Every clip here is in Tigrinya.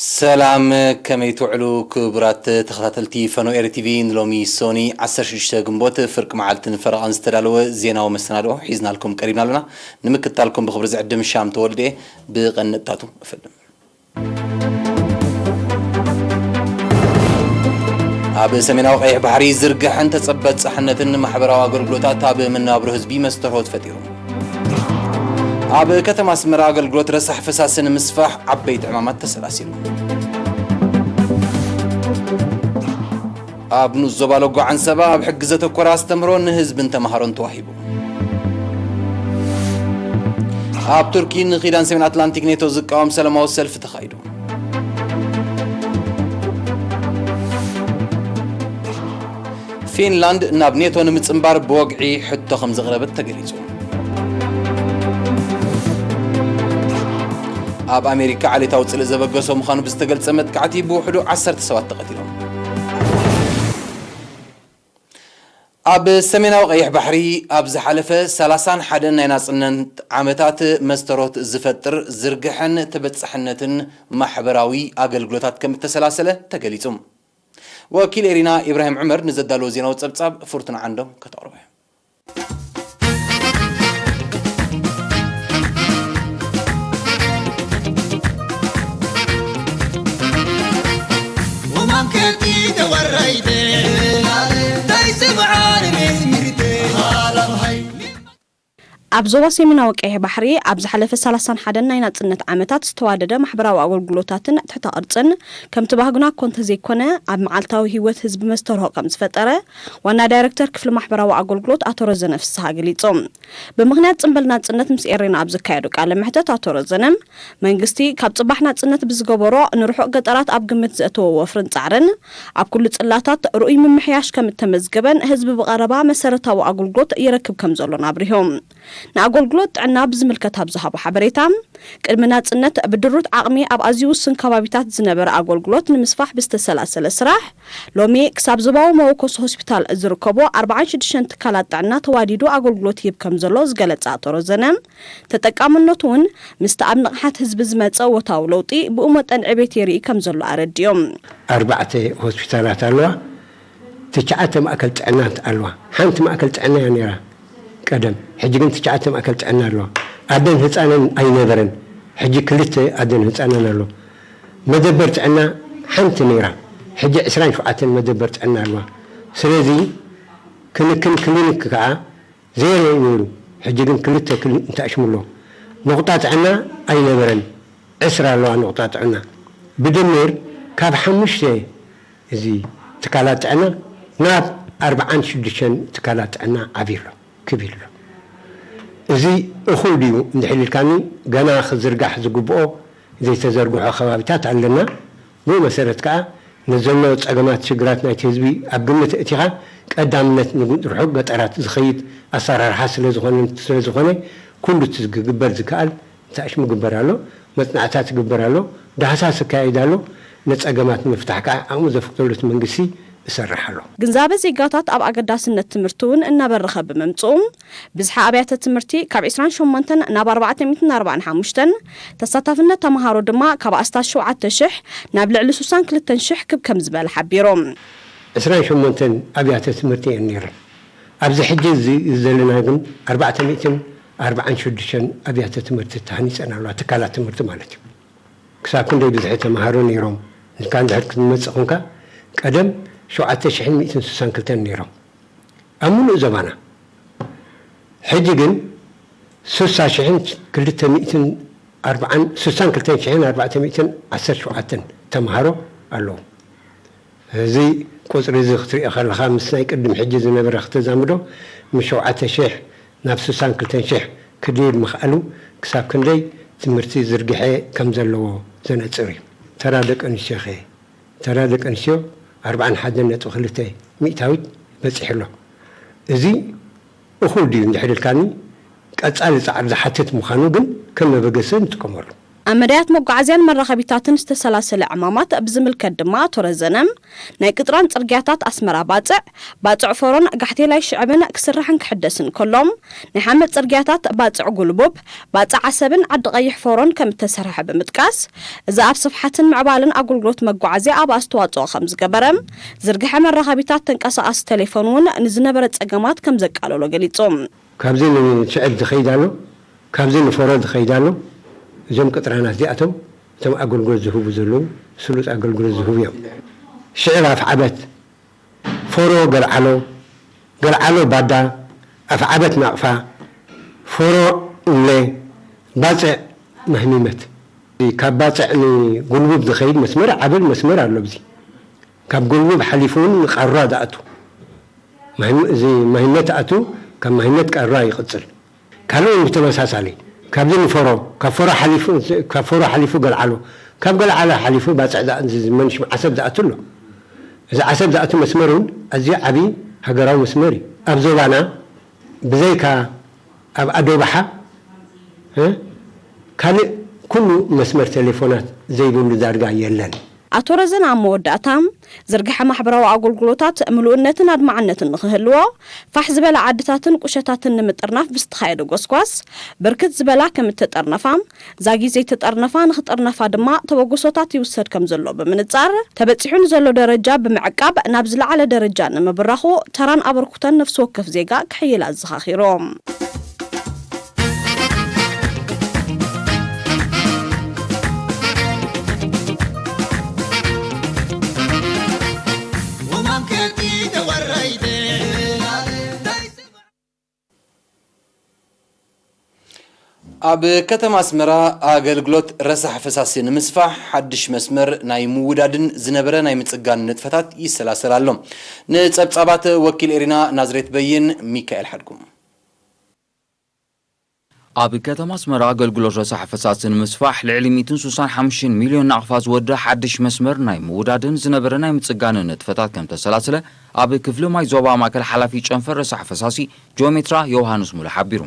ሰላም፣ ከመይ ትውዕሉ ክቡራት ተኸታተልቲ ፈኖ ኤሪ ቲቪ? ንሎሚ ሶኒ ዓሰርተ ሽዱሽተ ግንቦት ፍርቂ መዓልትን ፈረቓን ዝተዳለወ ዜናዊ መሰናድኦ ሒዝናልኩም ቀሪብና ኣለና። ንምክትታልኩም ብኽብሪ ዝዕድም ሻም ተወልደ። ብቐንጥታቱ እፈልም። ኣብ ሰሜናዊ ቀይሕ ባሕሪ ዝርግሐን ተጸበጻሕነትን ማሕበራዊ ኣገልግሎታት ኣብ መነባብሮ ህዝቢ መስተርሆት ፈጢሩ። ኣብ ከተማ ኣስመራ ኣገልግሎት ረሳሕ ፈሳሲ ንምስፋሕ ዓበይቲ ዕማማት ተሰላሲሉ። ኣብ ንኡስ ዞባ ሎጎ ዓንሰባ ኣብ ሕጊ ዘተኮረ ኣስተምህሮ ንህዝብን ተምሃሮን ተዋሂቡ። ኣብ ቱርኪ ንኪዳን ሰሜን ኣትላንቲክ ኔቶ ዝቃወም ሰላማዊ ሰልፊ ተኻይዱ። ፊንላንድ ናብ ኔቶ ንምጽንባር ብወግዒ ሕቶ ከም ዘቕረበት ተገሊጹ። ኣብ ኣሜሪካ ዓሌታዊ ጽልኢ ዘበገሶ ምዃኑ ብዝተገልጸ መጥቃዕቲ ብውሕዱ ዓሰርተ ሰባት ተቐቲሎም። ኣብ ሰሜናዊ ቀይሕ ባሕሪ ኣብ ዝሓለፈ ሰላሳን ሓደን ናይ ናጽነት ዓመታት መስተሮት ዝፈጥር ዝርግሐን ተበጻሕነትን ማሕበራዊ ኣገልግሎታት ከም እተሰላሰለ ተገሊጹ። ወኪል ኤሪና ኢብራሂም ዑመር ንዘዳለዎ ዜናዊ ጸብጻብ ፍርቱና ዓንዶም ከተቕርቦ እያ። ኣብ ዞባ ሰሜናዊ ቀይሕ ባሕሪ ኣብ ዝሓለፈ ሰላሳን ሓደን ናይ ናጽነት ዓመታት ዝተዋደደ ማሕበራዊ ኣገልግሎታትን ትሕተ ቅርጽን ከምቲ ባህግና እኮ እንተዘይኮነ ኣብ መዓልታዊ ህይወት ህዝቢ መስተርሆ ከም ዝፈጠረ ዋና ዳይረክተር ክፍሊ ማሕበራዊ ኣገልግሎት ኣቶ ረዘነ ፍስሃ ገሊጹ። ብምኽንያት ጽምብል ናጽነት ምስ ኤሬና ኣብ ዘካየዶ ቃለ መሕተት ኣቶ ረዘነ መንግስቲ ካብ ጽባሕ ናጽነት ብዝገበሮ ንርሑቕ ገጠራት ኣብ ግምት ዘእተወ ወፍርን ጻዕርን ኣብ ኩሉ ጽላታት ርኡይ ምምሕያሽ ከም እተመዝገበን ህዝቢ ብቐረባ መሰረታዊ ኣገልግሎት ይረክብ ከም ዘሎን ኣብሪሁ። ንኣገልግሎት ጥዕና ብዝምልከት ኣብ ዝሃቦ ሓበሬታ ቅድሚ ናጽነት ብድሩት ዓቕሚ ኣብ ኣዝዩ ውሱን ከባቢታት ዝነበረ ኣገልግሎት ንምስፋሕ ብዝተሰላሰለ ስራሕ ሎሚ ክሳብ ዞባዊ መወከሲ ሆስፒታል ዝርከቦ ኣርባዓን ሽዱሽተን ትካላት ጥዕና ተዋዲዱ ኣገልግሎት ይህብ ከም ዘሎ ዝገለጸ ኣቶ ረዘነ ተጠቃምነቱ እውን ምስቲ ኣብ ንቕሓት ህዝቢ ዝመጸ ወታዊ ለውጢ ብኡ መጠን ዕቤት የርኢ ከም ዘሎ ኣረዲኦም። ኣርባዕተ ሆስፒታላት ኣለዋ። ትሽዓተ ማእከል ጥዕናት ኣለዋ። ሓንቲ ማእከል ጥዕና እያ ነይራ ቀደም። ሕጂ ግን ትሽዓተ ማእከል ጥዕና ኣለዋ። ኣደን ህጻንን ኣይነበረን። ሕጂ ክልተ ኣደን ህጻንን ኣሎ። መደበር ጥዕና ሓንቲ ነይራ። ሕጂ ዕስራን ሸውዓተን መደበር ጥዕና ኣለዋ። ስለዚ ክንክን ክሊኒክ ከኣ ዜሮ እዩ ነይሩ። ሕጂ ግን ክልተ ክሊኒክ እንተኣሽሙ ኣሎ። ነቑጣ ጥዕና ኣይነበረን። ዕስራ ኣለዋ ነቑጣ ጥዕና። ብድምር ካብ ሓሙሽተ እዚ ትካላት ጥዕና ናብ ኣርብዓን ሽዱሽተን ትካላት ጥዕና ዓብዩ ኣሎ፣ ክብ ኢሉ ኣሎ። እዚ እኹል ድዩ እንድሕር ኢልካኒ፣ ገና ክዝርጋሕ ዝግብኦ ዘይተዘርግሖ ከባቢታት ኣለና። ብኡ መሰረት ከኣ ነዘሎ ጸገማት ሽግራት ናይቲ ህዝቢ ኣብ ግምት ኣእቲኻ ቀዳምነት ንርሑቕ ገጠራት ዝኸይድ ኣሰራርሓ ስለዝኾነ ስለዝኾነ ኩሉ እቲ ክግበር ዝከኣል ተኣሽሙ ይግበር ኣሎ፣ መጽናዕታት ይግበር ኣሎ፣ ዳህሳስ ይካየድ ኣሎ፣ ንጸገማት ንምፍታሕ ከኣ ዓቕሙ ዘፍቅደሉ እቲ መንግስቲ ይሰርሕ ኣሎ። ግንዛበ ዜጋታት ኣብ ኣገዳስነት ትምህርቲ እውን እናበረኸ ብምምፅኡ ብዝሒ ኣብያተ ትምህርቲ ካብ ዕስራን ሸሞንተን ናብ ኣርባዕተ ሚእትን ኣርባዓን ሓሙሽተን፣ ተሳታፍነት ተምሃሮ ድማ ካብ ኣስታት ሸውዓተ ሽሕ ናብ ልዕሊ ስሳን ክልተን ሽሕ ክብ ከም ዝበለ ሓቢሩ። ዕስራን ሸሞንተን ኣብያተ ትምህርቲ እየን ነይረን። ኣብዚ ሕጂ እዚ ዘለና ግን ኣርባዕተ ሚእትን ኣርባዓን ሽዱሽተን ኣብያተ ትምህርቲ ተሃኒፀን ኣለዋ፣ ትካላት ትምህርቲ ማለት እዩ። ክሳብ ክንደይ ብዝሒ ተምሃሮ ነይሮም ኢልካ እንድሕር ክትመፅእ ኹንካ፣ ቀደም ሸውዓተ ሽሕን ሚእትን ስሳን ክልተን ነይሮም ኣብ ምሉእ ዞባና። ሕጂ ግን ስሳ ሽሕን ክልተ ሚእትን ኣርባዓን፣ ስሳን ክልተን ሽሕን ኣርባዕተ ሚእትን ዓሰርተ ሸውዓተን ተምሃሮ ኣለዉ። እዚ ቁፅሪ እዚ ክትሪኦ ከለኻ ምስ ናይ ቅድም ሕጂ ዝነበረ ክተዛምዶ ምስ ሸውዓተ ሽሕ ናብ ስሳን ክልተን ሽሕ ክድይብ ምኽኣሉ ክሳብ ክንደይ ትምህርቲ ዝርግሐ ከም ዘለዎ ዘነፅር እዩ። ተራ ደቂ ኣንስትዮ ኸ? ተራ ደቂ ኣንስትዮ ኣርብዓን ሓደን ነጥቢ ክልተ ሚእታዊት በፂሑ ኣሎ። እዚ እኹል ድዩ እንድሕር ኢልካኒ ቀፃሊ ፃዕሪ ዝሓትት ምዃኑ ግን ከም መበገሲ ንጥቀመሉ። ኣብ መዳያት መጓዓዝያን መራኸቢታትን ዝተሰላሰለ ዕማማት ብዝምልከት ድማ ኣቶ ረዘነ፣ ናይ ቅጥራን ጽርግያታት ኣስመራ ባጽዕ፣ ባጽዕ ፎሮን ጋሕቴላይ ሽዕብን ክስራሕን ክሕደስን ከሎ፣ ናይ ሓመድ ጽርግያታት ባጽዕ ጉልቡብ፣ ባጽዕ ዓሰብን ዓዲ ቀይሕ ፎሮን ከም እተሰርሐ ብምጥቃስ፣ እዚ ኣብ ስፍሓትን ምዕባለን ኣገልግሎት መጓዓዝያ ኣብ ኣስተዋጽኦ ከም ዝገበረ፣ ዝርግሐ መራኸቢታት ተንቀሳቓሲ ቴሌፎን እውን ንዝነበረ ጸገማት ከም ዘቃለሎ ገሊጹ። ካብዚ ንሽዕብ ዝኸይድ ኣሎ፣ ካብዚ ንፎሮ ዝኸይድ ኣሎ። እዞም ቅጥራናት እዚኣቶም እቶም ኣገልግሎት ዝህቡ ዘለዉ ስሉጥ ኣገልግሎት ዝህቡ እዮም። ሽዕብ ኣፍዓበት፣ ፎሮ ገልዓሎ፣ ገልዓሎ ባዳ፣ ኣፍዓበት ናቕፋ፣ ፎሮ እምነ፣ ባጽዕ ማህሚመት። ካብ ባጽዕ ንጉልቡብ ዝኸይድ መስመር ዓብል መስመር ኣሎ። ኣብዚ ካብ ጉልቡብ ሓሊፉ እውን ንቃራ ዝኣቱ ማህም-፣ እዚ ማህመት ኣቱ ካብ ማህመት ቃራ ይቕጽል። ካልእ እውን ብተመሳሳሊ ካብዚ ንፈሮ፣ ካብ ፈሮ ሓሊፉ፣ ካብ ፈሮ ሓሊፉ ገልዓሎ፣ ካብ ገልዓሎ ሓሊፉ ባጽዕ ዝኣ-፣ እዚ መንሽ ዓሰብ ዝኣቱ ኣሎ። እዚ ዓሰብ ዝኣቱ መስመር እውን ኣዝዩ ዓቢ ሃገራዊ መስመር እዩ። ኣብ ዞባና ብዘይካ ኣብ ኣዶባሓ፣ እ፣ ካልእ ኩሉ መስመር ቴሌፎናት ዘይብሉ ዳርጋ የለን። ኣቶ ረዘን ኣብ መወዳእታ፣ ዝርግሐ ማሕበራዊ ኣገልግሎታት ምሉእነትን ኣድማዕነትን ንኽህልዎ፣ ፋሕ ዝበላ ዓድታትን ቁሸታትን ንምጥርናፍ ብዝተኻየደ ጎስጓስ፣ ብርክት ዝበላ ከም እተጠርነፋ፣ ዛጊት ዘይተጠርነፋ ንኽጥርነፋ ድማ ተበግሶታት ይውሰድ ከም ዘሎ ብምንጻር፣ ተበጺሑ ንዘሎ ደረጃ ብምዕቃብ ናብ ዝለዓለ ደረጃ ንምብራኹ ተራን ኣበርክቶን ነፍሲ ወከፍ ዜጋ ክሕይል ኣዘኻኺሩ። ኣብ ከተማ ኣስመራ ኣገልግሎት ረሳሕ ፈሳሲ ንምስፋሕ ሓድሽ መስመር ናይ ምውዳድን ዝነበረ ናይ ምጽጋን ንጥፈታት ይሰላሰል ኣሎ። ንጸብጻባት ወኪል ኤሪና ናዝሬት በይን፣ ሚካኤል ሓድጉ። ኣብ ከተማ ኣስመራ ኣገልግሎት ረሳሕ ፈሳሲ ንምስፋሕ ልዕሊ ሚእትን ስሳን ሓሙሽተን ሚልዮን ናቕፋ ዝወድእ ሓድሽ መስመር ናይ ምውዳድን ዝነበረ ናይ ምጽጋንን ንጥፈታት ከም ተሰላስለ ኣብ ክፍሊ ማይ ዞባ ማእከል ሓላፊ ጨንፈር ረሳሕ ፈሳሲ ጂኦሜትራ ዮውሃንስ ሙሉ ሓቢሩ።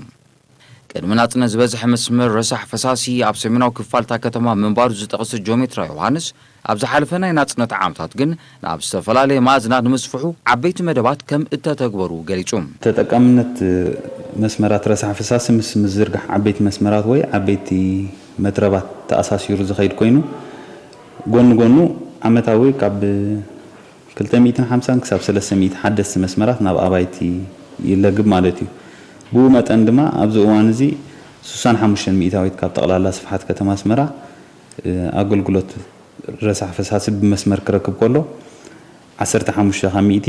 ቅድሚ ናጽነት ዝበዝሐ መስመር ረሳሕ ፈሳሲ ኣብ ሰሜናዊ ክፋል እታ ከተማ ምንባሩ ዝጠቕስ ጂኦሜትራ ዮውሃንስ፣ ኣብ ዝሓለፈ ናይ ናጽነት ዓመታት ግን ናብ ዝተፈላለየ ማእዝናት ንምስፍሑ ዓበይቲ መደባት ከም እተተግበሩ ገሊጹ። ተጠቃምነት መስመራት ረሳሕ ፈሳሲ ምስ ምዝርጋሕ ዓበይቲ መስመራት ወይ ዓበይቲ መትረባት ተኣሳሲሩ ዝኸይድ ኮይኑ፣ ጎኒ ጎኑ ዓመታዊ ካብ ክልተ ሚእትን ሓምሳን ክሳብ ሰለስተ ሚእቲ ሓደስቲ መስመራት ናብ ኣባይቲ ይለግብ ማለት እዩ። ብኡ መጠን ድማ ኣብዚ እዋን እዚ ስሳን ሓሙሽተን ሚእታዊት ካብ ጠቕላላ ስፍሓት ከተማ ኣስመራ፣ እ፣ ኣገልግሎት ረሳሕ ፈሳሲ ብመስመር ክረክብ ከሎ፣ ዓሰርተ ሓሙሽተ ካብ ሚእቲ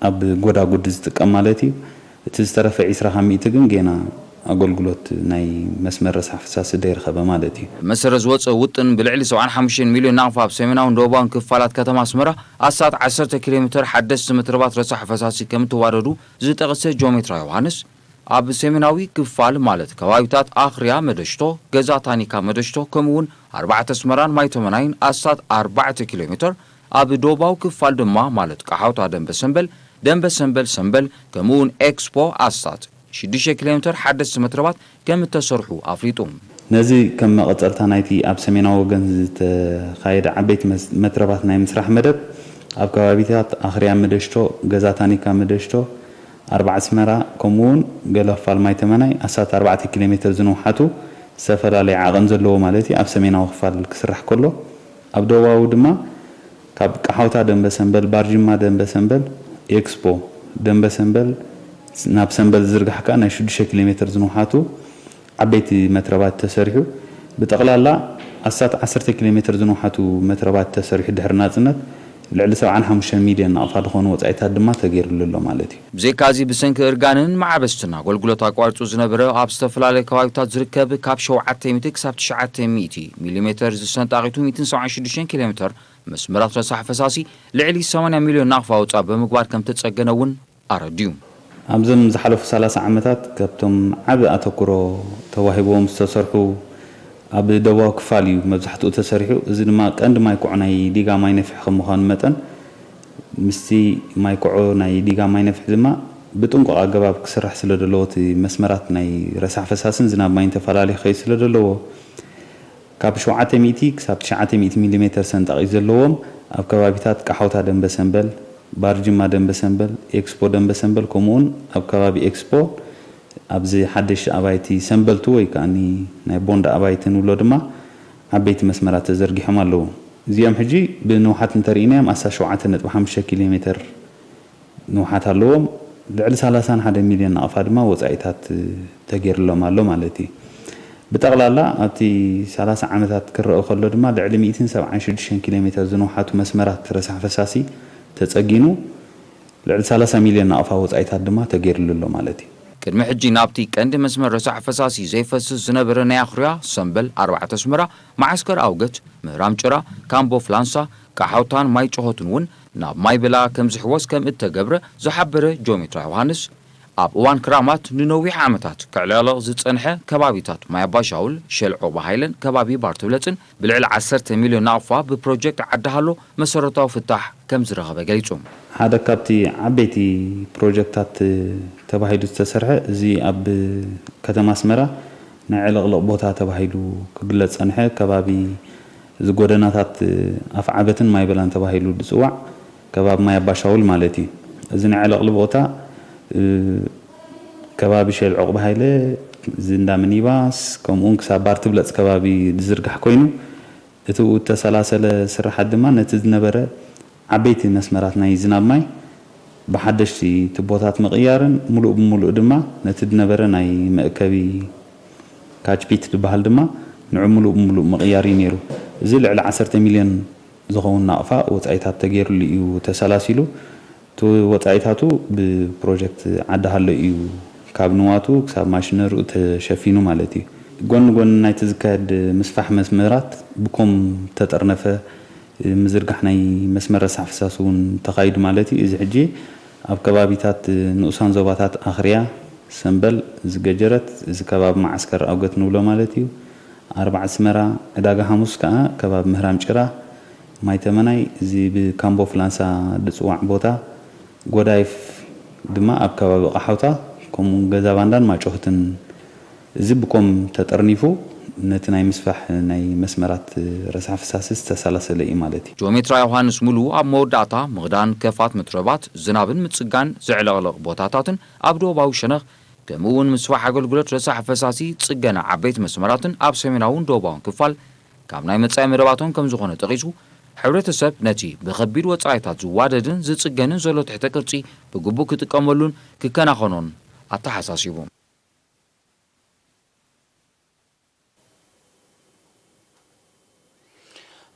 ኣብ ጎዳጉዲ ዝጥቀም ማለት እዩ። እቲ ዝተረፈ ዒስራ ካብ ሚእቲ ግን ጌና ኣገልግሎት ናይ መስመር ረሳሕ ፈሳሲ ደይረኸበ ማለት እዩ። መሰረት ዝወፀ ውጥን ብልዕሊ ሰብዓን ሓሙሽተን ሚልዮን ናቕፋ ኣብ ሰሜናውን ደቡባውን ክፋላት ከተማ ኣስመራ ኣስታት ዓሰርተ ኪሎ ሜትር ሓደስቲ መትረባት ረሳሕ ፈሳሲ ከም እተዋደዱ ዝጠቐሰ ጂኦሜትራ ዮሃንስ፣ ኣብ ሰሜናዊ ክፋል ማለት ከባቢታት ኣኽርያ መደሽቶ፣ ገዛ ታኒካ መደሽቶ፣ ከምኡ እውን ኣርባዕተ ኣስመራን ማይተመናይን ኣስታት ኣርባዕተ ኪሎ ሜትር፣ ኣብ ደቡባዊ ክፋል ድማ ማለት ቀሓውታ ደንበ ሰምበል፣ ደንበ ሰምበል ሰምበል፣ ከምኡ እውን ኤክስፖ ኣስታት ሽዱሽተ ኪሎ ሜትር ሓደስቲ መትረባት ከም እተሰርሑ ኣፍሊጡ። ነዚ ከም መቐጸልታ ናይቲ ኣብ ሰሜናዊ ወገን ዝተኻየደ ዓበይቲ መስ-፣ መትረባት ናይ ምስራሕ መደብ፣ ኣብ ከባቢታት ኣኽርያ መደሽቶ፣ ገዛ ታኒካ መደሽቶ፣ ኣርባዓ ኣስመራ፣ ከምኡ እውን ገለ ክፋል ማይ ተመናይ ኣስታት ኣርባዕተ ኪሎ ሜትር ዝንውሓቱ ዝተፈላለየ ዓቐን ዘለዎ ማለት እዩ፣ ኣብ ሰሜናዊ ክፋል ክስራሕ ከሎ፣ ኣብ ደቡባዊ ድማ ካብ ቀሓውታ ደንበ ሰምበል፣ ባርጅማ ደንበ ሰምበል፣ ኤክስፖ ደንበ ሰምበል ናብ ሰምበል ዝዝርጋሕ ከኣ ናይ ሽዱሽተ ኪሎ ሜትር ዝንውሓቱ ዓበይቲ መትረባት ተሰሪሑ፣ ብጠቕላላ ኣስታት ዓሰርተ ኪሎ ሜትር ዝንውሓቱ መትረባት ተሰሪሑ ድሕሪ ናጽነት ልዕሊ ሰብዓን ሓሙሽተን ሚልዮን ናቕፋ ዝኾኑ ወጻኢታት ድማ ተገይሩሉ ኣሎ ማለት እዩ። ብዘይካ እዚ፣ ብሰንኪ እርጋንን ማዕበስትን ኣገልግሎት ኣቋሪጹ ዝነበረ ኣብ ዝተፈላለዩ ከባቢታት ዝርከብ ካብ ሸውዓተ ሚእቲ ክሳብ ትሽዓተ ሚእቲ ሚሊ ሜተር ዝሰንጣቒቱ ሚእትን ሰብዓን ሽዱሽተን ኪሎ ሜተር መስመራት ረሳሕ ፈሳሲ ልዕሊ ሰማንያ ሚልዮን ናቕፋ ወጻ ብምግባር ከም ተጸገነ እውን ኣረድዩ። ኣብዞም ዝሓለፉ ሰላሳ ዓመታት ካብቶም ዓቢ ኣተኩሮ ተዋሂብዎም ዝተሰርሑ ኣብ ደቡባዊ ክፋል እዩ መብዛሕትኡ ተሰሪሑ። እዚ ድማ ቀንዲ ማይ ኮዖ ናይ ዲጋ ማይ ነፍሒ ከም ምዃኑ መጠን፣ ምስቲ ማይ ኮዖ ናይ ዲጋ ማይ ነፍሒ ድማ ብጥንቁቕ ኣገባብ ክስራሕ ስለ ዘለዎ፣ እቲ መስመራት ናይ ረሳሕ ፈሳስን ዝናብ ማይን ተፈላልዩ ክኸይድ ስለ ዘለዎ፣ ካብ ሸውዓተ ሚእቲ ክሳብ ትሽዓተ ሚእቲ ሚሊ ሜተር ሰንጣቒት ዘለዎም ኣብ ከባቢታት ቃሓውታ ደንበ ሰምበል፣ ባርጅማ ደንበ ሰምበል፣ ኤክስፖ ደንበ ሰምበል፣ ከምኡውን ኣብ ከባቢ ኤክስፖ ኣብዚ ሓደሽቲ ኣባይቲ ሰምበልቱ ወይ ከኣ ናይ ቦንዳ ኣባይቲ ንብሎ ድማ ዓበይቲ መስመራት ተዘርጊሖም ኣለዉ። እዚኦም ሕጂ ብንውሓት እንተርኢናዮም ኣስታት ሸውዓተ ነጥቢ ሓሙሽተ ኪሎ ሜተር ንውሓት ኣለዎም። ልዕሊ ሰላሳ ሓደ ሚልዮን ናቕፋ ድማ ወጻኢታት ተገይርሎም ኣሎ ማለት እዩ። ብጠቕላላ ኣብቲ ሰላሳ ዓመታት ክረአ ከሎ ድማ ልዕሊ ሚእትን ሰብዓን ሽዱሽተን ኪሎ ሜተር ዝንውሓቱ መስመራት ረሳሕ ፈሳሲ ተጸጊኑ ልዕሊ ሰላሳ ሚልዮን ናቕፋ ወጻኢታት ድማ ተገይርሉ ኣሎ ማለት እዩ። ቅድሚ ሕጂ ናብቲ ቀንዲ መስመር ረሳሕ ፈሳሲ ዘይፈስስ ዝነበረ ናይ ኣኽርያ፣ ሰምበል፣ ኣርባዕተ ኣስመራ፣ መዓስከር ኣውገት፣ ምህራም ጭራ፣ ካምቦ ፍላንሳ፣ ቃሓውታን ማይ ጨሆትን እውን ናብ ማይ ብላ ከም ዝሕወስ ከም እተገብረ ዝሓበረ ጆሜትራ ዮሃንስ፣ ኣብ እዋን ክራማት ንነዊሕ ዓመታት ክዕለቕለቕ ዝጸንሐ ከባቢታት ማይ ኣባሻውል፣ ሸልዖ ባሃይለን ከባቢ ባርትብለጽን ብልዕሊ ዓሰርተ ሚልዮን ናቕፋ ብፕሮጀክት ዓዲ ሃሎ መሰረታዊ ፍታሕ ከም ዝረኸበ ገሊጹ። ሓደ ካብቲ ዓበይቲ ፕሮጀክታት ተባሂሉ ዝተሰርሐ እዚ ኣብ ከተማ ኣስመራ ናይ ዕልቕልቕ ቦታ ተባሂሉ ክግለጽ ጸንሐ ከባቢ እዚ ጎደናታት ኣፍዓበትን ማይበላን ተባሂሉ ዝጽዋዕ ከባቢ ማይ ኣባሻውል ማለት እዩ። እዚ ናይ ዕልቕልቕ ቦታ እ፣ ከባቢ ሸል ዑቕባ ሃይለ፣ እዚ እንዳ ሚኒባስ፣ ከምኡውን ክሳብ ባርትብለጽ ከባቢ ዝዝርጋሕ ኮይኑ፣ እቲ ብኡ እተሰላሰለ ስራሓት ድማ ነቲ ዝነበረ ዓበይቲ መስመራት ናይ ዝናብ ማይ ብሓደሽቲ ቱቦታት ምቕያርን፣ ምሉእ ብምሉእ ድማ ነቲ ዝነበረ ናይ መእከቢ ካች ፒት ዝበሃል ድማ ንዑ ምሉእ ብምሉእ ምቕያር እዩ ነይሩ። እዚ ልዕሊ ዓሰርተ ሚልዮን ዝኸውን ናቕፋ ወጻኢታት ተገይሩሉ እዩ ተሰላሲሉ። እቲ ወጻኢታቱ ብፕሮጀክት ዓዲ ሃሎ እዩ ካብ ንዋቱ ክሳብ ማሽነሪኡ ተሸፊኑ ማለት እዩ። ጎኒ ጎኒ ናይቲ ዝካየድ ምስፋሕ መስመራት ብኮም ተጠርነፈ ምዝርጋሕ ናይ መስመር ረሳሕ ፈሳሲ እውን ተኻይዱ ማለት እዩ። እዚ ሕጂ ኣብ ከባቢታት ንኡሳን ዞባታት ኣኽርያ፣ ሰምበል፣ እዚ ገጀረት፣ እዚ ከባቢ መዓስከር ኣውገት ንብሎ ማለት እዩ። ኣርባዕ ኣስመራ፣ ዕዳጋ ሓሙስ ከኣ ከባቢ ምህራም ጭራ፣ ማይ ተመናይ፣ እዚ ብካምቦ ፍላንሳ ዝጽዋዕ ቦታ፣ ጎዳይፍ ድማ ኣብ ከባቢ ቃሓውታ፣ ከምኡ ገዛ ባንዳን ማጮህትን፣ እዚ ብኮም ተጠርኒፉ ነቲ ናይ ምስፋሕ ናይ መስመራት ረሳሕ ፈሳሲ ዝተሰላሰለ እዩ ማለት እዩ። ጂኦሜትራ ዮሃንስ ሙሉ ኣብ መወዳእታ ምኽዳን ከፋት መትረባት ዝናብን ምጽጋን ዘዕለቕለቕ ቦታታትን ኣብ ዶባዊ ሸነኽ ከምኡ እውን ምስፋሕ ኣገልግሎት ረሳሕ ፈሳሲ ጽገና ዓበይቲ መስመራትን ኣብ ሰሜናውን ዶባውን ክፋል ካብ ናይ መጻኢ መደባቶም ከም ዝኾነ ጠቒሱ፣ ሕብረተሰብ ነቲ ብኸቢድ ወጻኢታት ዝዋደድን ዝጽገንን ዘሎ ትሕተ ቅርጺ ብግቡእ ክጥቀመሉን ክከናኸኖን ኣተሓሳሲቡ።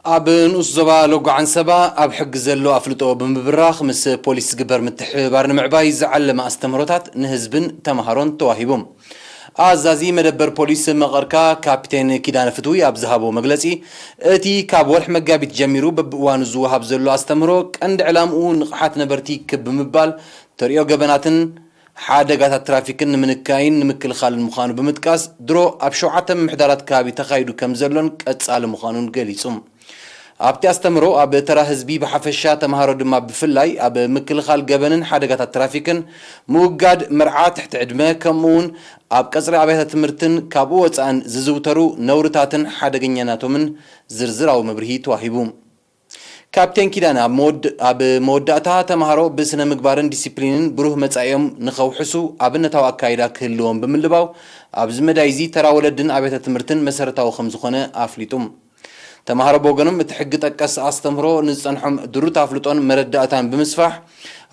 ኣብ ንኡስ ዞባ ሎጎ ዓንሰባ ኣብ ሕጊ ዘሎ ኣፍልጦ ብምብራኽ ምስ ፖሊስ ዝግበር ምትሕብባር ንምዕባይ ዝዓለመ ኣስተምህሮታት ንህዝብን ተምሃሮን ተዋሂቡ። ኣዛዚ መደበር ፖሊስ መቐርካ ካፕቴን ኪዳነ ፍትዊ ኣብ ዝሃቦ መግለጺ፣ እቲ ካብ ወርሒ መጋቢት ጀሚሩ በብእዋኑ ዝወሃብ ዘሎ ኣስተምህሮ ቀንዲ ዕላምኡ ንቕሓት ነበርቲ ክብ ብምባል ተርእዮ ገበናትን ሓደጋታት ትራፊክን ንምንካይን ንምክልኻልን ምዃኑ ብምጥቃስ፣ ድሮ ኣብ ሸውዓተ ምምሕዳራት ከባቢ ተኻይዱ ከም ዘሎን ቀጻሊ ምዃኑን ገሊጹ። ኣብቲ ኣስተምህሮ ኣብ ተራ ህዝቢ ብሓፈሻ፣ ተምሃሮ ድማ ብፍላይ ኣብ ምክልኻል ገበንን ሓደጋታት ትራፊክን፣ ምውጋድ መርዓ ትሕቲ ዕድመ፣ ከምኡውን ኣብ ቀጽሪ ኣብያተ ትምህርትን ካብኡ ወጻእን ዝዝውተሩ ነውርታትን ሓደገኛነቶምን ዝርዝራዊ መብርሂ ተዋሂቡ። ካፕቴን ኪዳነ ኣብ መወድ-፣ ኣብ መወዳእታ፣ ተምሃሮ ብስነ ምግባርን ዲሲፕሊንን ብሩህ መጻኢኦም ንኸውሕሱ ኣብነታዊ ኣካይዳ ክህልዎም ብምልባው፣ ኣብዚ መዳይ እዚ ተራ ወለድን ኣብያተ ትምህርትን መሰረታዊ ከም ዝኾነ ኣፍሊጡ። ተምሃሮ ብወገኖም፣ እቲ ሕጊ ጠቀስ ኣስተምህሮ ንዝጸንሖም ድሩት ኣፍልጦን መረዳእታን ብምስፋሕ፣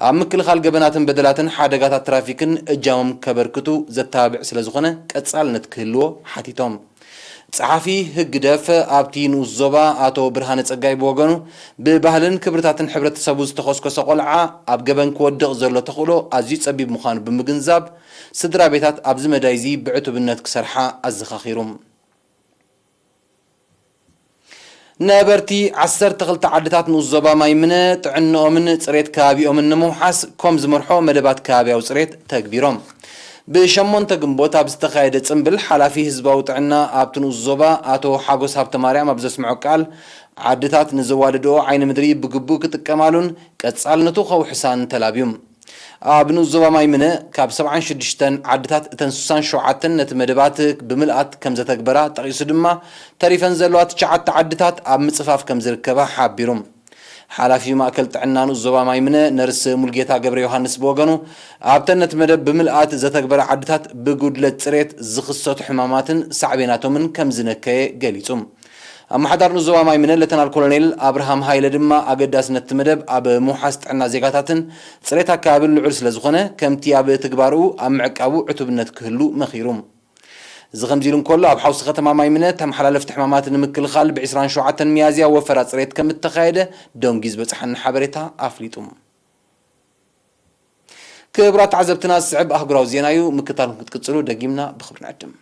ኣብ ምክልኻል ገበናትን በደላትን ሓደጋታት ትራፊክን እጃሞም ከበርክቱ ዘተባብዕ ስለ ዝኾነ፣ ቀጻልነት ክህልዎ ሓቲቶም። ጸሓፊ ህግደፍ ኣብቲ ንኡስ ዞባ ኣቶ ብርሃነ ጸጋይ ብወገኑ፣ ብባህልን ክብርታትን ሕብረተሰቡ ዝተኾስኮሰ ቆልዓ ኣብ ገበን ክወድቕ ዘሎ ተኽእሎ ኣዝዩ ጸቢብ ምዃኑ ብምግንዛብ፣ ስድራ ቤታት ኣብዚ መዳይ እዚ ብዕቱብነት ክሰርሓ ኣዘኻኺሩ። ነበርቲ ዓሰርተ ክልተ ዓድታት ንኡስ ዞባ ማይምነ ጥዕንኦምን ጽሬት ከባቢኦምን ንምውሓስ ኮም ዝመርሖ መደባት ከባቢያዊ ጽሬት ተግቢሮም። ብሸሞንተ ግንቦት ኣብ ዝተኻየደ ጽምብል፣ ሓላፊ ህዝባዊ ጥዕና ኣብቲ ንኡስ ዞባ ኣቶ ሓጎስ ሃብተማርያም ኣብ ዘስምዖ ቃል፣ ዓድታት ንዘዋደድኦ ዓይኒ ምድሪ ብግቡእ ክጥቀማሉን ቀጻልነቱ ከውሕሳን ተላብዩ። ኣብ ንኡስ ዞባ ማይምነ ካብ ሰብዓን ሽዱሽተን ዓድታት እተን ስሳን ሸውዓተን ነቲ መደባት ብምልኣት ከም ዘተግበራ ጠቒሱ ድማ፣ ተሪፈን ዘለዋ ትሽዓተ ዓድታት ኣብ ምጽፋፍ ከም ዝርከባ ሓቢሩ። ሓላፊ ማእከል ጥዕና ንኡስ ዞባ ማይምነ ነርስ ሙልጌታ ገብረ ዮሃንስ ብወገኑ፣ ኣብተን ነቲ መደብ ብምልኣት ዘተግበራ ዓድታት ብጉድለት ጽሬት ዝኽሰቱ ሕማማትን ሳዕቤናቶምን ከም ዝነከየ ገሊጹ። ኣመሓዳር ንኡስ ዞባ ማይምነ ሌተናል ኮሎኔል ኣብርሃም ሃይለ ድማ፣ ኣገዳስነት እቲ መደብ ኣብ ምውሓስ ጥዕና ዜጋታትን ጽሬት ኣከባብን ልዑል ስለ ዝኾነ፣ ከምቲ ኣብ ትግባርኡ ኣብ ምዕቃቡ ዕቱብነት ክህሉ መኺሩ። እዚ ከምዚ ኢሉ እንከሎ፣ ኣብ ሓውሲ ከተማ ማይምነ ተመሓላለፍቲ ሕማማት ንምክልኻል ብ ዕስራን ሸውዓተን ሚያዝያ ወፈራ ጽሬት ከም እተኻየደ ደንጉዩ ዝበጽሓና ሓበሬታ ኣፍሊጡ። ክቡራት ተዓዘብትና፣ ዝስዕብ ኣህጉራዊ ዜና እዩ። ምክታልኩም ክትቅጽሉ ደጊምና ብኽብሪ ንዕድም።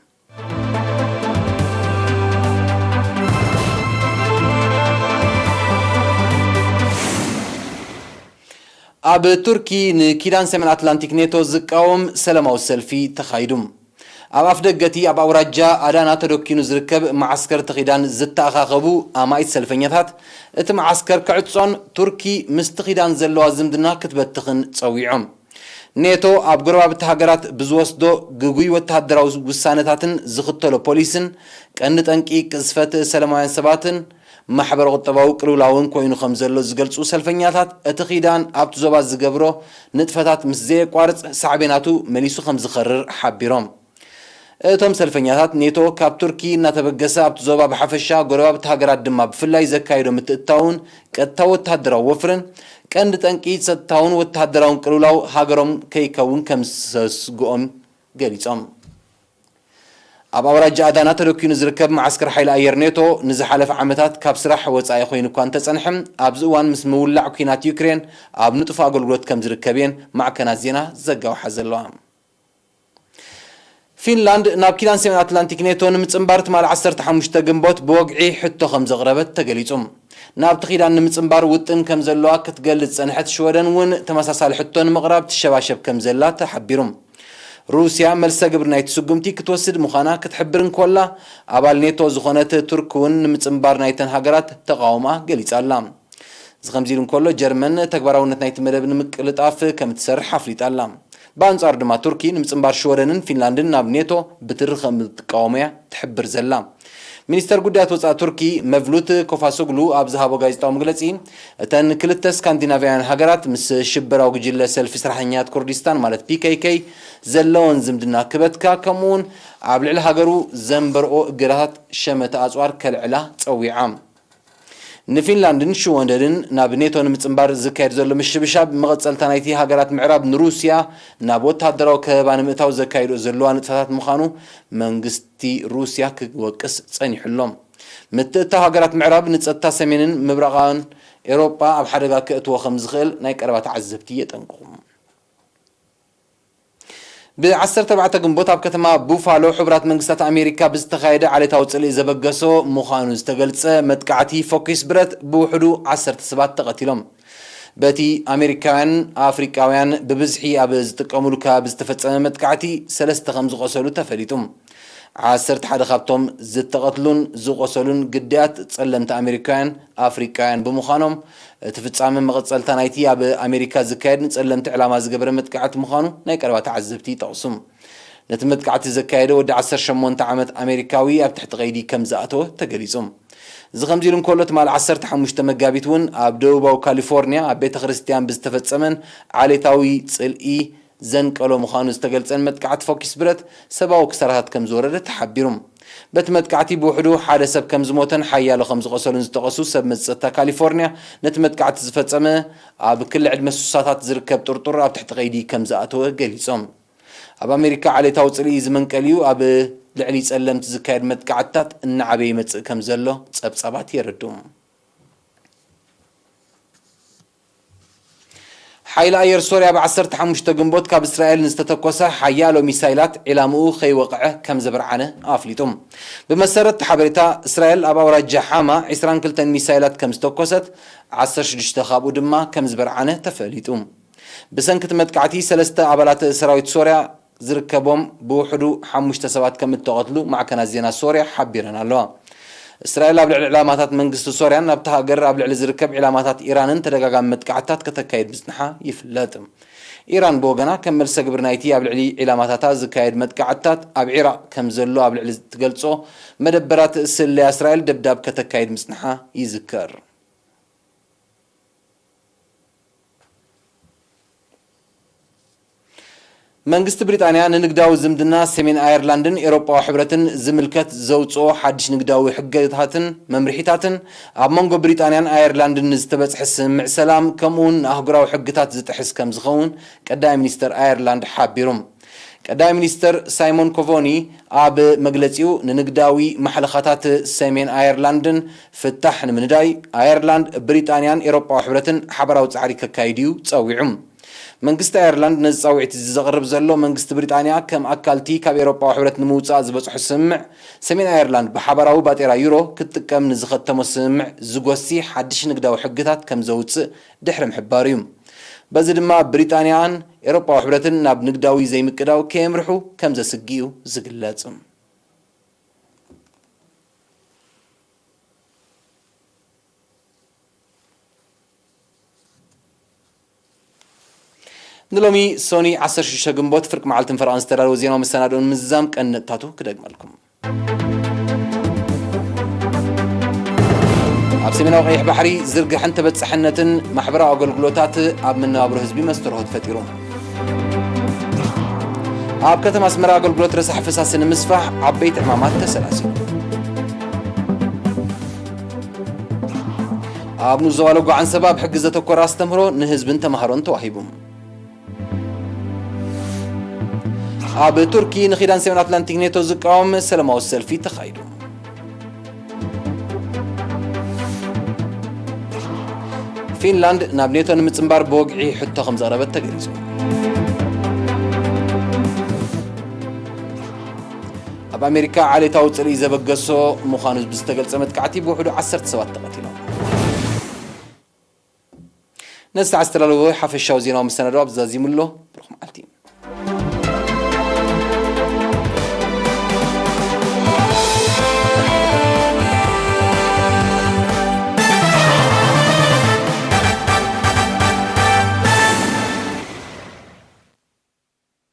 ኣብ ቱርኪ ንኪዳን ሰሜን ኣትላንቲክ ኔቶ ዝቃወም ሰላማዊ ሰልፊ ተኻይዱ። ኣብ ኣፍደገ እቲ ኣብ ኣውራጃ ኣዳና ተደኪኑ ዝርከብ መዓስከር እቲ ኪዳን ዝተኣኻኸቡ ኣማኢት ሰልፈኛታት፣ እቲ መዓስከር ክዕጾን ቱርኪ ምስቲ ኪዳን ዘለዋ ዝምድና ክትበትኽን ጸዊዖም። ኔቶ ኣብ ጎረባብቲ ሃገራት ብዝወስዶ ግጉይ ወተሃደራዊ ውሳነታትን ዝኽተሎ ፖሊስን ቀንዲ ጠንቂ ቅዝፈት ሰላማውያን ሰባትን ማሕበረ ቁጠባዊ ቅልውላውን ኮይኑ ከም ዘሎ ዝገልጹ ሰልፈኛታት፣ እቲ ኪዳን ኣብቲ ዞባ ዝገብሮ ንጥፈታት ምስ ዘየቋርጽ ሳዕቤናቱ መሊሱ ከም ዝኸርር ሓቢሮም። እቶም ሰልፈኛታት፣ ኔቶ ካብ ቱርኪ እናተበገሰ ኣብቲ ዞባ ብሓፈሻ፣ ጎረባብቲ ሃገራት ድማ ብፍላይ ዘካየዶ ምትእትታውን ቀጥታዊ ወተሃደራዊ ወፍርን ቀንዲ ጠንቂ ጸጥታውን ወተሃደራውን ቅልውላው ሃገሮም ከይከውን ከም ዘስግኦም ገሊጾም። ኣብ ኣውራጃ ኣዳና ተደኪኑ ዝርከብ መዓስከር ሓይሊ ኣየር ኔቶ ንዝሓለፈ ዓመታት ካብ ስራሕ ወጻኢ ኮይኑ እኳ እንተጸንሐ፣ ኣብዚ እዋን ምስ ምውላዕ ኲናት ዩክሬን ኣብ ንጡፍ ኣገልግሎት ከም ዝርከብ እየን ማዕከናት ዜና ዘጋውሓ ዘለዋ። ፊንላንድ ናብ ኪዳን ሰሜን ኣትላንቲክ ኔቶ ንምጽንባር ትማሊ ዓሰርተ ሓሙሽተ ግንቦት ብወግዒ ሕቶ ከም ዘቕረበት ተገሊጹ። ናብቲ ኪዳን ንምጽንባር ውጥን ከም ዘለዋ ክትገልጽ ዝጸንሐት ሽወደን እውን ተመሳሳሊ ሕቶ ንምቕራብ ትሸባሸብ ከም ዘላ ተሓቢሩ። ሩስያ መልሰ ግብሪ ናይቲ ስጉምቲ ክትወስድ ምዃና ክትሕብር እንኮላ፣ ኣባል ኔቶ ዝኾነት ቱርክ እውን ንምጽንባር ናይተን ሃገራት ተቓውሞኣ ገሊጻ ኣላ። እዚ ከምዚ ኢሉ እንከሎ፣ ጀርመን ተግባራውነት ናይቲ መደብ ንምቅልጣፍ ከም እትሰርሕ ኣፍሊጣ ኣላ። ብኣንጻሩ ድማ፣ ቱርኪ ንምጽንባር ሽወደንን ፊንላንድን ናብ ኔቶ ብትሪ ከም እትቃወሞ እያ ትሕብር ዘላ። ሚኒስተር ጉዳያት ወጻኢ ቱርኪ መቭሉት ኮፋሶግሉ ኣብ ዝሃቦ ጋዜጣዊ መግለጺ፣ እተን ክልተ ስካንዲናቭያውያን ሃገራት ምስ ሽበራዊ ጉጅለ ሰልፊ ስራሕተኛታት ኩርዲስታን ማለት ፒ ኬ ኬ ዘለወን ዝምድና ክበትካ፣ ከምኡውን ኣብ ልዕሊ ሃገሩ ዘንበርኦ እገዳታት ሸመተ ኣጽዋር ከልዕላ ጸዊዓ። ንፊንላንድን ሽወደንን ናብ ኔቶ ንምጽንባር ዝካየድ ዘሎ ምሽብሻብ፣ መቐጸልታ ናይቲ ሃገራት ምዕራብ ንሩስያ ናብ ወተሃደራዊ ከበባ ንምእታው ዘካይድኦ ዘለዋ ንጥፈታት ምዃኑ መንግስቲ ሩስያ ክወቅስ ጸኒሑ ኣሎ። ምትእትታው ሃገራት ምዕራብ ንጸጥታ ሰሜንን ምብራቓን ኤውሮጳ ኣብ ሓደጋ ከእትዎ ከም ዝኽእል ናይ ቀረባ ተዓዘብቲ የጠንቅቑ። ብ ዓሰርተ ኣርባዕተ ግንቦት ኣብ ከተማ ቡፋሎ ሕቡራት መንግስታት ኣሜሪካ ብዝተኻየደ ዓሌታዊ ጽልኢ ዘበገሶ ምዃኑ ዝተገልጸ መጥቃዕቲ ፈኲስ ብረት፣ ብውሕዱ ዓሰርተ ሰባት ተቐቲሎም። በቲ ኣሜሪካውያን፣ ኣፍሪቃውያን ብብዝሒ ኣብ ዝጥቀሙሉ ከባቢ ዝተፈጸመ መጥቃዕቲ፣ ሰለስተ ከም ዝቖሰሉ ተፈሊጡ። ዓሰርተ ሓደ ካብቶም ዝተቐትሉን ዝቖሰሉን ግዳያት ጸለምቲ ኣሜሪካውያን፣ ኣፍሪቃውያን ብምዃኖም፣ እቲ ፍጻመ መቐጸልታ ናይቲ ኣብ ኣሜሪካ ዝካየድ ንጸለምቲ ዕላማ ዝገበረ መጥቃዕቲ ምዃኑ ናይ ቀረባ ተዓዘብቲ ይጠቕሱ። ነቲ መጥቃዕቲ ዘካየደ ወዲ ዓሰርተ ሸሞንተ ዓመት ኣሜሪካዊ ኣብ ትሕቲ ቀይዲ ከም ዝኣተወ ተገሊጹ። እዚ ከምዚ ኢሉ እንከሎ፣ ትማሊ ዓሰርተ ሓሙሽተ መጋቢት እውን ኣብ ደቡባዊ ካሊፎርኒያ ኣብ ቤተ ክርስቲያን ብዝተፈጸመን ዓሌታዊ ጽልኢ ዘንቀሎ ምዃኑ ዝተገልጸን መጥቃዕቲ ፈኲስ ብረት፣ ሰብኣዊ ክሳራታት ከም ዝወረደ ተሓቢሩ። በቲ መጥቃዕቲ ብውሕዱ ሓደ ሰብ ከም ዝሞተን ሓያሎ ከም ዝቖሰሉን ዝጠቐሱ ሰብ መዚ ጸጥታ ካሊፎርኒያ፣ ነቲ መጥቃዕቲ ዝፈጸመ ኣብ ክሊ ዕድመ ስሳታት ዝርከብ ጥርጡር ኣብ ትሕቲ ቀይዲ ከም ዝኣተወ ገሊጾም። ኣብ ኣሜሪካ ዓሌታዊ ጽልኢ ዝመንቀል እዩ፣ ኣብ ልዕሊ ጸለምቲ ዝካየድ መጥቃዕትታት እናዓበየ ይመጽእ ከም ዘሎ ጸብጻባት የረድኡ። ሓይሊ ኣየር ሶርያ ብ ዓሰርተ ሓሙሽተ ግንቦት ካብ እስራኤል ንዝተተኮሰ ሓያሎ ሚሳይላት ዒላምኡ ከይወቕዐ ከም ዘበርዓነ ኣፍሊጡ። ብመሰረት እቲ ሓበሬታ፣ እስራኤል ኣብ ኣውራጃ ሓማ ዒስራን ክልተን ሚሳይላት ከም ዝተኮሰት፣ ዓሰርተ ሽዱሽተ ካብኡ ድማ ከም ዝበርዓነ ተፈሊጡ። ብሰንኪ እቲ መጥቃዕቲ፣ ሰለስተ ኣባላት ሰራዊት ሶርያ ዝርከቦም ብውሕዱ ሓሙሽተ ሰባት ከም እተቐትሉ ማዕከናት ዜና ሶርያ ሓቢረን ኣለዋ። እስራኤል ኣብ ልዕሊ ዕላማታት መንግስቲ ሶርያን ኣብታ ሃገር ኣብ ልዕሊ ዝርከብ ዕላማታት ኢራንን ተደጋጋሚ መጥቃዕትታት ከተካይድ ምጽንሓ ይፍለጥ። ኢራን ብወገና፣ ከም መልሰ ግብሪ ናይቲ ኣብ ልዕሊ ዒላማታታ ዝካየድ መጥቃዕትታት፣ ኣብ ዒራቕ ከም ዘሎ ኣብ ልዕሊ እትገልጾ መደበራት ስለያ እስራኤል ደብዳብ ከተካይድ ምጽንሓ ይዝከር። መንግስቲ ብሪጣንያ ንንግዳዊ ዝምድና ሰሜን ኣየርላንድን ኤውሮጳዊ ሕብረትን ዝምልከት ዘውጽኦ ሓድሽ ንግዳዊ ሕግታትን መምርሒታትን፣ ኣብ መንጎ ብሪጣንያን ኣየርላንድን ንዝተበጽሐ ስምምዕ ሰላም፣ ከምኡውን ንኣህጉራዊ ሕግታት ዝጥሕስ ከም ዝኸውን ቀዳማይ ሚኒስተር ኣየርላንድ ሓቢሩ። ቀዳማይ ሚኒስተር ሳይሞን ኮቮኒ ኣብ መግለጺኡ፣ ንንግዳዊ ማሕለኻታት ሰሜን ኣየርላንድን ፍታሕ ንምንዳይ፣ ኣየርላንድ፣ ብሪጣንያን ኤውሮጳዊ ሕብረትን ሓባራዊ ጻዕሪ ከካይድ እዩ ጸዊዑ። መንግስቲ ኣየርላንድ ነዚ ጻውዒት እዚ ዘቕርብ ዘሎ፣ መንግስቲ ብሪጣንያ ከም ኣካልቲ ካብ ኤውሮጳዊ ሕብረት ንምውጻእ ዝበጽሖ ስምምዕ፣ ሰሜን ኣየርላንድ ብሓባራዊ ባጤራ ዩሮ ክትጥቀም ንዝኸተሞ ስምምዕ ዝጎሲ ሓድሽ ንግዳዊ ሕግታት ከም ዘውጽእ ድሕሪ ምሕባሩ እዩ። በዚ ድማ ብሪጣንያን ኤውሮጳዊ ሕብረትን ናብ ንግዳዊ ዘይምቅዳው ከየምርሑ ከም ዘስግእ እዩ ዝግለጽ። ንሎሚ ሶኒ ዓሰርተ ሽዱሽተ ግንቦት ፍርቂ መዓልትን ፈረቓን ዝተዳለወ ዜናዊ መሰናድኦ ንምዝዛም ቀንዲ ነጥብታቱ ክደግመልኩም። ኣብ ሰሜናዊ ቀይሕ ባሕሪ ዝርግሐን ተበጻሕነትን ማሕበራዊ ኣገልግሎታት ኣብ መነባብሮ ህዝቢ መስተርሆት ፈጢሩ። ኣብ ከተማ ኣስመራ ኣገልግሎት ረሳሕ ፈሳሲ ንምስፋሕ ዓበይቲ ዕማማት ተሰላሲሉ። ኣብ ንዞባ ለጓ ዓንሰባ ኣብ ሕጊ ዘተኮረ ኣስተምህሮ ንህዝብን ተማሃሮን ተዋሂቡ። ኣብ ቱርኪ ንኪዳን ሰሜን ኣትላንቲክ ኔቶ ዝቃወም ሰላማዊ ሰልፊ ተኻይዱ። ፊንላንድ ናብ ኔቶ ንምጽንባር ብወግዒ ሕቶ ከም ዘቕረበት ተገሊጹ። ኣብ ኣሜሪካ ዓሌታዊ ጽልኢ ዘበገሶ ምዃኑ ብዝተገልጸ መጥቃዕቲ ብውሕዱ ዓሰርተ ሰባት ተቐቲሎም። ነዚ ሰዓት ዝተዳለወ ሓፈሻዊ ዜናዊ መሰናድኦ ኣብዚ ዛዚሙ ኣሎ። ብሩኽ መዓልቲ።